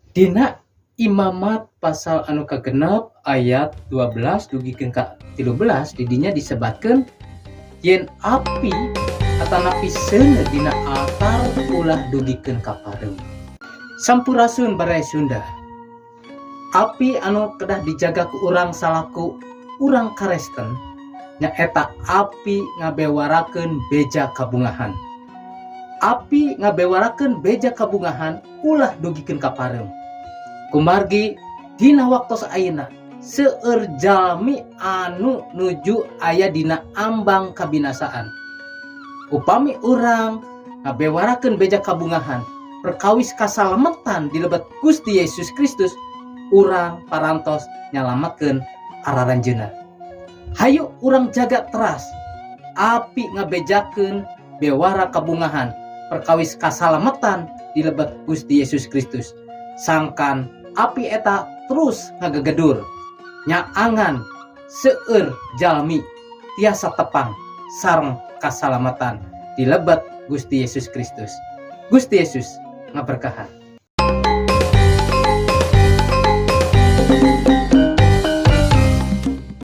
Dina Imamat pasal anu kagenep ayat 12 dugikeun ka 13, didinya disebatkeun yen api atanapi seuneu dina altar ulah dugikeun ka pareum. Sampurasun, Baraya Sunda. Api anu kedah dijaga ku urang salaku urang Karesten nyaeta api ngabewarakeun beja kabungahan. Api ngabewarakeun beja kabungahan ulah dugikeun ka pareum. Kumargi dina waktos ayeuna seueur jalmi anu nuju aya dina ambang kabinasaan. Upami urang ngabewarakeun beja kabungahan perkawis kasalametan di lebet Gusti Yesus Kristus, urang parantos nyalametkeun araranjeunna. Hayu urang jaga teras api ngabejakeun bewara kabungahan perkawis kasalametan di lebet Gusti Yesus Kristus, sangkan api eta terus ngagegedur nyaangan seueur jalmi tiasa tepang sareng kasalamatan di lebet Gusti Yesus Kristus. Gusti Yesus ngaberkahan.